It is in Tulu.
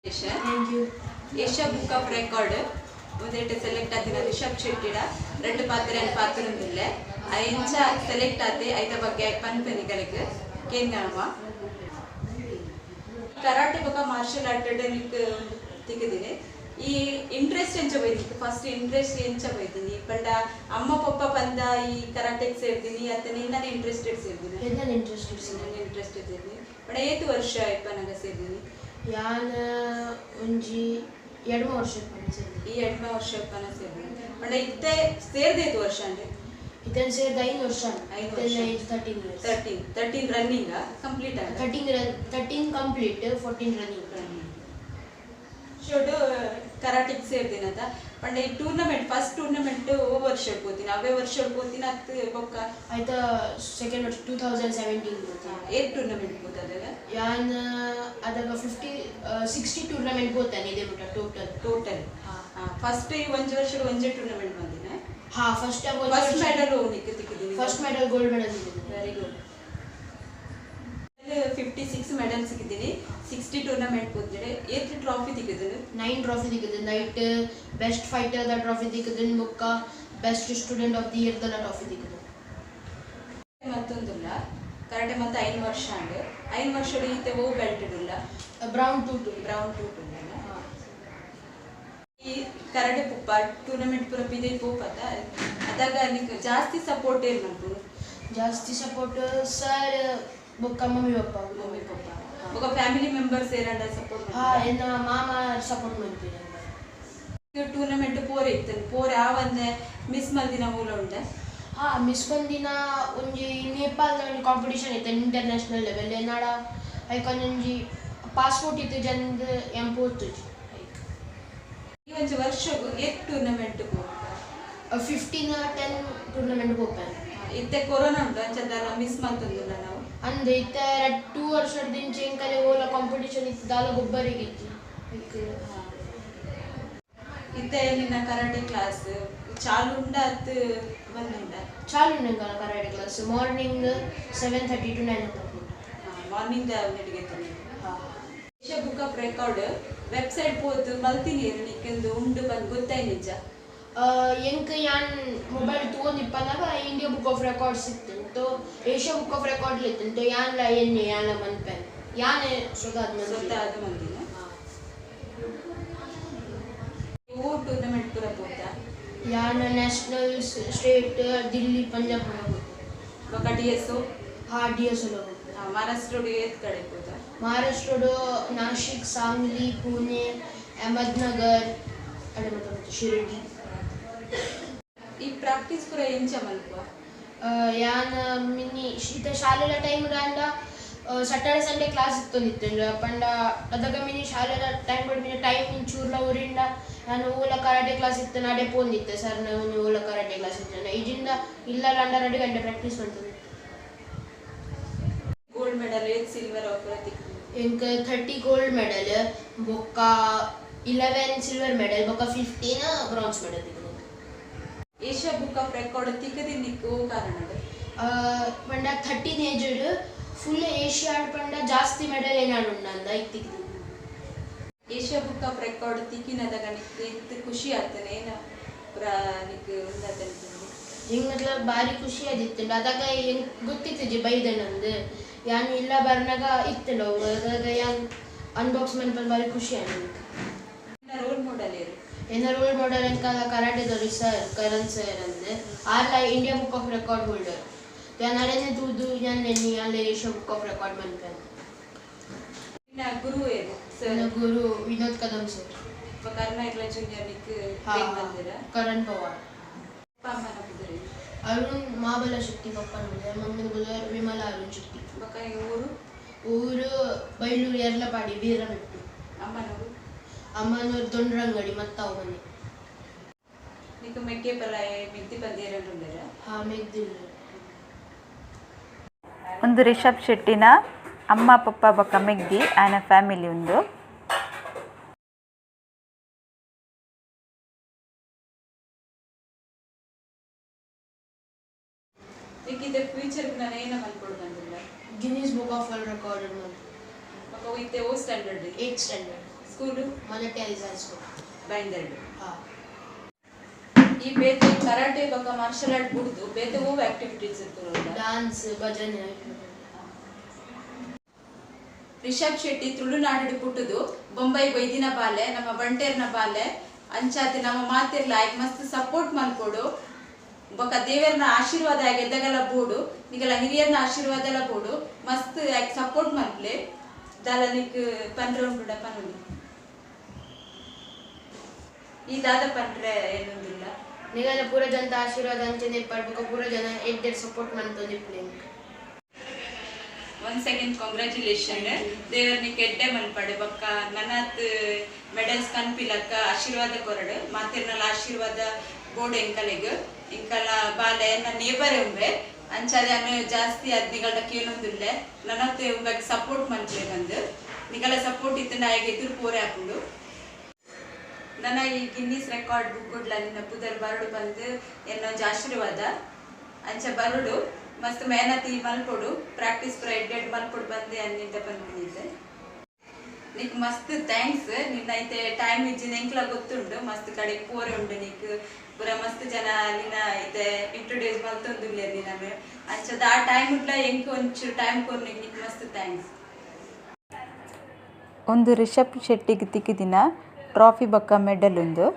Thank you. Asia book of record ಉಂದೆಟ್ select ಆತಿನ ರಿಷಬ್ ಶೆಟ್ಟಿಡ ರಡ್ಡ್ ಪಾತೆರನ್ ಪಾತೆರೊಂದುಲ್ಲೆ. ಎಂಚ ಸೆಲೆಕ್ಟ್ ಆತೆ ಐತ ಬಗ್ಗೆ ಪನ್ಪೆನಿಗಲೆಗ್ ಕೇಂದ್ರವ. ಕರಾಟೆ ಬೊಕ ಮಾರ್ಷಲ್ ಆರ್ಟ್ ನಿಕ್ ತಿಕ್ಕಿದಿನಿ. ಈ ಇಂಟ್ರೆಸ್ಟ್ ಎಂಚ ಬೈದಿತ್ತು? ಫಸ್ಟ್ ಇಂಟ್ರೆಸ್ಟ್ ಎಂಚ ಬೈದಿನಿ ಪಂಡ ಅಮ್ಮ ಪಪ್ಪ ಪಂದ ಈ ಕರಾಟೆಗ್ ಸೇರ್ದಿನಿ ಅತ್ತ ನಿನ್ನನೆ ಇಂಟ್ರೆಸ್ಟೆಡ್ ಸೇರ್ದಿನಿ? ಎನ್ನನ್ ಇಂಟ್ರೆಸ್ಟೆಡ್. ನಿನ್ನನೆ ಇಂಟ್ರೆಸ್ಟೆಡ್ ಸೇರ್ದಿನಿ ಪಂಡ ಏತ್ ವರ್ಷ ಇಪ್ಪನಗ ಸೇರ್ದಿನಿ? ಯಾನ್ ಒಂಜಿ ಎಡ್ಮ ವರ್ಷ ಇಪ್ಪುನ ಸೇರ್ದಿನಿ. ಈ ಎಡ್ಮ ವರ್ಷ ಇಪ್ಪನ ಸೇರ್ದಿನಿ ಪಂಡ ಇತ್ತೆ ಸೇರ್ದೇತು ವರ್ಷ ಅಂಡೆ? ಇತ್ತನ್ ಸೇರ್ದ್ 5 ವರ್ಷ. 5 ವರ್ಷ. Age 13 years. 13 running complete ಆಂಡ್. 13 ಕಂಪ್ಲೀಟ್, 14 ರನ್ನಿಂಗ್. ಶೋಡು ಕರಾಟಿಗ್ ಸೇರ್ದಿನತ ಪಂಡ ಈ ಟೂರ್ನಮೆಂಟ್, ಫಸ್ಟ್ ಟೂರ್ನಮೆಂಟ್ ಓ ವರ್ಷ ಪೋತಿನ? ಅವೇ ವರ್ಷ ಪೋತಿನ ಅತ್ ಬೊಕ್ಕ? ಆಯ್ತ ಸೆಕೆಂಡ್ ವರ್ಷ, 2017 ಪೋತಿನ. ಏತ್ ಟೂರ್ನಮೆಂಟ್ ಪೋತದಗ? ಯಾನ್ ಅದಾಗ 50 60 ಟೂರ್ನಮೆಂಟ್ ಪೋತಾನೆ ಇದೇ ಮುಟ್ಟ ಟೋಟಲ್. ಟೋಟಲ್. ಹಾ. ಫಸ್ಟ್ ಈ ಒಂಜಿ ವರ್ಷಡ್ ಒಂಜೆ ಟೂರ್ನಮೆಂಟ್ ಬಂದಿನ? ಹಾ, ಫಸ್ಟ್. ಫಸ್ಟ್ ಮೆಡಲ್ ನಿಕ್ ತಿಕ್ಕಿದಿನಿ? ಫಸ್ಟ್ ಮೆಡಲ್ ಗೋಲ್ಡ್ ಮೆಡಲ್ ಸಿಕ್ಕಿದೆ. Very good. 56 ಮೆಡಲ್ ಸಿಕ್ಕಿದ್ದೀನಿ, 60 ಟೂರ್ನಮೆಂಟ್ ಪೋತಿದೆ. ಏತ್ ಟ್ರಾಫಿ ತಿಕ್ಕಿದ್ದೀನಿ? 9 ಟ್ರಾಫಿ ತಿಕ್ಕಿದೆ. Night best fighter the trophy ತಿಕ್ಕಿದೆ, ಬೊಕ್ಕ best student of the year the trophy ತಿಕ್ಕಿದೆ. ಮತ್ತೊಂದುಲ್ಲ ಕರಾಟೆ ಮತ್ತೆ 5 ವರ್ಷ ಅಂಡ್ 5 ವರ್ಷಡ್ ಈತೆ ಓ ಬೆಲ್ಟ್ ಇಡುಲ್ಲ? ಬ್ರೌನ್ 2 2. ಬ್ರೌನ್ 2 2. ಈ ಕರಾಟೆ ಪುಪ್ಪ ಟೂರ್ನಮೆಂಟ್ ಪೂರ ಪಿದೈ ಪೋಪತ, ಅದಾಗ ನಿಕ್ ಜಾಸ್ತಿ ಸಪೋರ್ಟ್ ಏರ್ ಮಲ್ಪುನು? ಜಾಸ್ತಿ ಸಪೋರ್ಟ್ ಸರ್ ಬೊಕ್ಕ ಮಮ್ಮಿ ಪಪ್ಪ. ಮಮ್ಮಿ ಪಪ್ಪ ಬೊಕ ಫ್ಯಾಮಿಲಿ ಮೆಂಬರ್ಸ್ ಏರಂಡ ಸಪೋರ್ಟ್? ಹಾ, ಎನ್ನ ಮಾಮ ಸಪೋರ್ಟ್ ಮಲ್ಪೆರ್. ಟೂರ್ನಮೆಂಟ್ ಪೋರೆ ಇತ್ತು, ಪೋರೆ ಆವಂದೆ ಮಿಸ್ ಮಲ್ದಿನ ಮೂಲ ಉಂಡ? ಹಾ, ಮಿಸ್ ಬಂದಿನ ಒಂಜಿ ನೇಪಾಲ್ದ ಒಂಜಿ ಕಾಂಪಿಟಿಷನ್ ಇತ್ತು, ಇಂಟರ್ನ್ಯಾಷನಲ್ ಲೆವೆಲ್. ಎನ್ನಾಡ ಐಕೊಂಜಿ ಒಂಜಿ ಪಾಸ್ಪೋರ್ಟ್ ಇತ್ತು ಜಂದ್ ಎಂ ಪೋತುಜಿ. ಈ ಒಂಜಿ ವರ್ಷಗು ಏತ್ ಟೂರ್ನಮೆಂಟ್ ಪೋಪ? 15 10 ಟೂರ್ನಮೆಂಟ್ ಪೋಪೆ. ಇತ್ತೆ ಕೊರೋನಾ ಉಂಟು, ಅಂಚ ಮಿಸ್ ಮಲ್ತೊಂದುಲ್ಲ ನಾವು. ಅಂದ್ ಇತ್ತೆ 2 ವರ್ಷದಿಂಚ ಎಂಕಲೆ ಓಲ ಕಾಂಪಿಟಿಷನ್ ಇತ್ತು ದಾಲ ಗೊಬ್ಬರಿಗೆ ಇತ್ತು. ಇತ್ತೆ ನಿನ್ನ ಕರಾಟೆ ಕ್ಲಾಸ್ ಚಾಲು ಉಂಡ ಅತ್ ಬಂದುಂಡ? ಚಾಲು ಉಂಡು ಎಂಕಲ karate class, morning 7:30 to 9 o'clock. Morning ಒಂದಿಟಿಗೆ. Asia book of record website ಪೋತು ಮಲ್ತಿನಿ ನಿಕ್ಕೆಂದು ಉಂಡು ಬಂದು ಗೊತ್ತಾಯ್ ನಿಜ? ಎಂಕ್ ಯಾನ್ ಮೊಬೈಲ್ ತೂವೊಂದಿಪ್ಪನಗ ಇಂಡಿಯಾ ಬುಕ್ ಆಫ್ ರೆಕಾರ್ಡ್ಸ್ ಇತ್ತು, ಏಷ್ಯಾ ಬುಕ್ ಆಫ್ ರೆಕಾರ್ಡ್ ಇತ್ತು. ಯಾನ್ಲ ಎನ್ನೆ ಯಾನ್ಲ ಮನ್ಪೆ ಯಾನೆ ಸ್ವತಃ. ಸ್ವತಃ ಅದು ಮಂದಿನ ಓ ಟೂರ್ನಮೆಂಟ್ ಪೂರ ಪೋತ? ಯಾನ್ ನ್ಯಾಷನಲ್, ಸ್ಟೇಟ್, ದಿಲ್ಲಿ, ಪಂಜಾಬ್ ಪೂರ ಪೋತೆ. ಬೊಕ ಡಿ ಎಸ್ ಒ? ಹಾ, ಡಿ ಎಸ್ ಒ ಪೋತೆ. ಮಹಾರಾಷ್ಟ್ರ ಏತ್ ಕಡೆ ಪೋತ? ಮಹಾರಾಷ್ಟ್ರಡು ನಾಶಿಕ್, ಸಾಂಗ್ಲಿ, ಪುಣೆ, ಅಹಮದ್ನಗರ್ ಅಡೆ ಮತ್ತೆ ಶಿರಡಿ. ಈ ಪ್ರಾಕ್ಟೀಸ್ ಪೂರ ಎಂಚ ಮಲ್ಪುವ? ಯಾನ್ ಮಿನಿ ಇತ್ತೆ ಶಾಲೆದ ಟೈಮ್ ಆಂಡ ಸ್ಯಾಟರ್ಡೆ ಸಂಡೇ ಕ್ಲಾಸ್ ಇತ್ತೊಂದಿತ್ತು ಪಂಡ ಅದಗ ಮಿನಿ ಶಾಲೆದ ಟೈಮ್ ಮಿನಿ ಟೈಮ್ ಚೂರ್ಲ ಊರಿಂದ ನಾನು ಓಲ ಕರಾಟೆ ಕ್ಲಾಸ್ ಇತ್ತು ನಾಡೆ ಪೋಂದಿತ್ತೆ ಸರ್ ಒಂಜಿ ಓಲ ಕರಾಟೆ ಕ್ಲಾಸ್ ಇತ್ತು ಇಜಿಂದ ಇಲ್ಲ ಅಂಡ 2 ಗಂಟೆ ಪ್ರಾಕ್ಟೀಸ್ ಮಾಡ್ತದೆ. ಗೋಲ್ಡ್ ಮೆಡಲ್ ಏತ್, ಸಿಲ್ವರ್ ಅವು ಪೂರ ತಿಕ್ಕು? ಎಂಕ್ 30 ಗೋಲ್ಡ್ ಮೆಡಲ್ ಬೊಕ್ಕ 11 ಸಿಲ್ವರ್ ಮೆಡಲ್ ಬೊಕ್ಕ 15 ಬ್ರಾನ್ಸ್ ಮೆಡಲ್ ತಿಕ್ಕು. ಏಷ್ಯಾ ಬುಕ್ ಆಫ್ ರೆಕಾರ್ಡ್ ತಿಕ್ಕದಿನ್ನಿಕ್ಕು ಕಾರಣ? ಪಂಡ 13 ಏಜ್ಡ್ ಫುಲ್ ಏಷ್ಯಾಡ್ ಪಂಡ ಜಾಸ್ತಿ ಮೆಡಲ್ ಏನಾಡು ಉಂಡು ಐಕ್ ತಿಕ್ಕಿದೆ. ಏಷ್ಯಾ ಬುಕ್ ಆಫ್ ರೆಕಾರ್ಡ್ ತಿಕ್ಕಿನದಾಗ ನಿಕ್ ಇತ್ತು ಖುಷಿ ಆಗ್ತಾನೆ ಏನ ಪೂರ ನಿಕ್ ಉಂದಾತನೆ? ಎಂಕ್ ಮತ್ಲಬ್ ಬಾರಿ ಖುಷಿ ಆದಿತ್ತು. ಅದಾಗ ಎಂಕ್ ಗೊತ್ತಿತ್ತಿಜಿ ಬೈದನಂದು. ಯಾನ್ ಇಲ್ಲ ಬರ್ನಾಗ ಇತ್ತುಂಡು ಅವು. ಅದಾಗ ಯಾನ್ ಅನ್ಬಾಕ್ಸ್ ಮನ್ಪನ್ ಬಾರಿ ಖುಷಿ ಆಂಡ್. ರೋಲ್ ಮಾಡೆಲ್ ಏರು? ಎನ್ನ ರೋಲ್ ಮಾಡೆಲ್ ಎಂಕಲ ಕರಾಟೆದವ್ರು ಸರ್, ಕರಣ್ ಸರ್ ಅಂದ್. ಆರ್ಲ India book of record holder. ಯಾನ್ ಅರೆನೆ ತೂದು ಯಾನ್ ಎನ್ನಿ ಯಾನ್ಲ ಏಷ್ಯಾ ಬುಕ್ ಆಫ್ ರೆಕಾರ್ಡ್ ಮನ್ಪೆ. ನಿನ್ನ ಗುರು ಏರು ಸರ್? ಎನ್ನ ಗುರು ವಿನೋದ್ ಕದಂ ಸರ್. ಕರ್ಣ ಇರ್ಲ ಜೂನಿಯರ್ ನಿಕ್ ಬಂದಿರ? ಕರಣ್ ಪವಾರ್. ಅಪ್ಪ ಅಮ್ಮನ ಪುದರ್? ಅರುಣ್ ಮಹಾಬಲ ಶೆಟ್ಟಿ ಪಪ್ಪನ ಬುದರ್, ಮಮ್ಮಿನ ಬುದರ್ ವಿಮಲಾ ಅರುಣ್ ಶೆಟ್ಟಿ. ಬೊಕ ಊರು? ಊರು ಬೈಲೂರು ಯರ್ಲಪಾಡಿ ಬೀರಮೆಟ್ಟು. ಅಮ್ಮನೂರು? ಅಮ್ಮನೂರು ದೊಂಡ್ರಂಗಡಿ ಮತ್ತಾವು ಮನೆ. ನಿಕ್ ಮೆಕ್ಕೆ ಪಲಾಯೆ ಮೆಗ್ದಿ ಪಂದಿಯರಂಡುಲ್ಲೆರ? ಹಾ, ಮೆಗ್ದಿಲ್ಲ. ಒಂದು ರಿಷಬ್ ಶೆಟ್ಟಿನ ಅಮ್ಮ ಪಪ್ಪ ಬೊಕ ಮೆಗ್ದಿ ಆಯನ ಫ್ಯಾಮಿಲಿ ಉಂದು. ನಿಕ್ ಇತ್ತೆ ಫ್ಯೂಚರ್ ನಾನು ಏನ ಮಲ್ಪೊಡು ಪಂದುಲ್ಲ? Guinness book of world record ಬೊಕ ಇತ್ತೆ ಓ standard? 8th standard. School? Mother Teresa school. ಬೈಂದರ್ಡ್. ಹಾ. ಈ ಬೇತೆ ಕರಾಟೆ ಬೊಕ್ಕ ಮಾರ್ಷಲ್ ಆರ್ಟ್ ಬುಡ್ದು ಬೇತೆ ಓವ್ ಆಕ್ಟಿವಿಟೀಸ್ ಇತ್ತು? ಡಾನ್ಸ್, ಭಜನೆ. ರಿಷಬ್ ಶೆಟ್ಟಿ ತುಳುನಾಡು ಪುಟ್ಟುದು ಬೊಂಬೈ ಬೈದಿನ ಬಾಲೆ, ನಮ್ಮ ಬಂಟೇರ್ನ ಬಾಲೆ. ಅಂಚಾತಿ ನಮ್ಮ ಮಾತಿರ್ಲ ಆಯ್ಕ್ ಮಸ್ತ್ ಸಪೋರ್ಟ್ ಮಲ್ಪೊಡು. ಬೊಕ್ಕ ದೇವೆರ್ನ ಆಶೀರ್ವಾದ ಆಗ ಎದ್ದಗಲ ಬೋಡು, ನಿಗಲ ಹಿರಿಯರ್ನ ಆಶೀರ್ವಾದ ಎಲ್ಲ ಬೋಡು. ಮಸ್ತ್ ಆಯ್ಕ್ ಸಪೋರ್ಟ್ ಮಲ್ಪ್ಲೆ. ದಾಲ ನಿಕ್ ಪನ್ರೆ ಉಂಡುಡ ಪನೊಲಿ. ಈ ದಾದ ಪನ್ರೆ ಏನೊಂದಿಲ್ಲ? ನಿಗಲ ಪೂರ ಜನತ ಆಶೀರ್ವಾದ ಅಂಚನೆ ಇಪ್ಪಡ್. ಬೊಕ ಪೂರ ಜನ ಎಡ್ಡೆಡ್ ಸಪೋರ್ಟ್ ಮಂತೊಂದಿಪ್ಪುಲೆ ಎಂಕ್. One second congratulation. ದೇವರ್ನಿ ಎಡ್ಡೆ ಮಲ್ಪಡೆ. ಬೊಕ್ಕ ನನಾತ್ ಮೆಡಲ್ಸ್ ಕನ್ಪಿಲಕ್ಕ ಆಶೀರ್ವಾದ ಕೊರಡು. ಮಾತೆರ್ನಲ ಆಶೀರ್ವಾದ ಬೋಡು ಎಂಕಲೆಗ್. ಎಂಕಲ ಬಾಲೆ ಎನ್ನ ನೇಬರೇ ಉಂಬೆ. ಅಂಚಾದೆ ಅನ್ನು ಜಾಸ್ತಿ ಅದ್ ನಿಗಲ್ಡ ಕೇನೊಂದುಲ್ಲೆ, ನನತ್ ಉಂಬೆಗ್ ಸಪೋರ್ಟ್ ಮಲ್ಪಲೆ ಬಂದು. ನಿಗಲ ಸಪೋರ್ಟ್ ಇತ್ತಂಡ ಆಯಗ್ ಎದುರು ಪೋರೆ ಆಪುಂಡು. ನನ್ನ ಈ ಗಿನ್ನಿಸ್ ರೆಕಾರ್ಡ್ ಬುಕ್ ಗುಡ್ಲ ನಿನ್ನ ಪುದರ್ ಬರಡು ಬಂದು ಎನ್ನೊಂಜಿ ಆಶೀರ್ವಾದ. ಅಂಚ ಬರಡು, ಮಸ್ತ್ ಮೇಹನತಿ ಮಲ್ಪೊಡು, ಪ್ರಾಕ್ಟೀಸ್ ಪೂರ ಎಡ್ಡೆಡ್ ಮಲ್ಪೊಡು ಬಂದೆ ಅನ್ನಿಂತ ಪನ್ಪಿನಿದ್ದೆ. ನಿಕ್ ಮಸ್ತ್ thanks. ನಿನ್ನ ಐತೆ ಟೈಮ್ ಇಜ್ಜಿ ಎಂಕ್ಲ ಗೊತ್ತುಂಡು. ಮಸ್ತ್ ಕಡೆ ಪೋರೆ ಉಂಡು ನಿಕ್. ಪೂರ ಮಸ್ತ್ ಜನ ನಿನ್ನ ಐತೆ ಇಂಟ್ರೊಡ್ಯೂಸ್ ಮಲ್ತೊಂದುಲ್ಲೆರ್ ನಿನ್ನನ್. ಅಂಚದ ಆ ಟೈಮ್ ಉಡ್ಲ ಎಂಕ್ ಒಂಚೂರು ಟೈಮ್ ಕೊರ್ನಿಕ್ ನಿಕ್ ಮಸ್ತ್ thanks. ಒಂದು ರಿಷಬ್ ಶೆಟ್ಟಿಗ್ ತಿಕ್ಕಿದಿನ ಟ್ರೋಫಿ ಬೊಕ್ಕ ಮೆಡಲ್ ಉಂದು.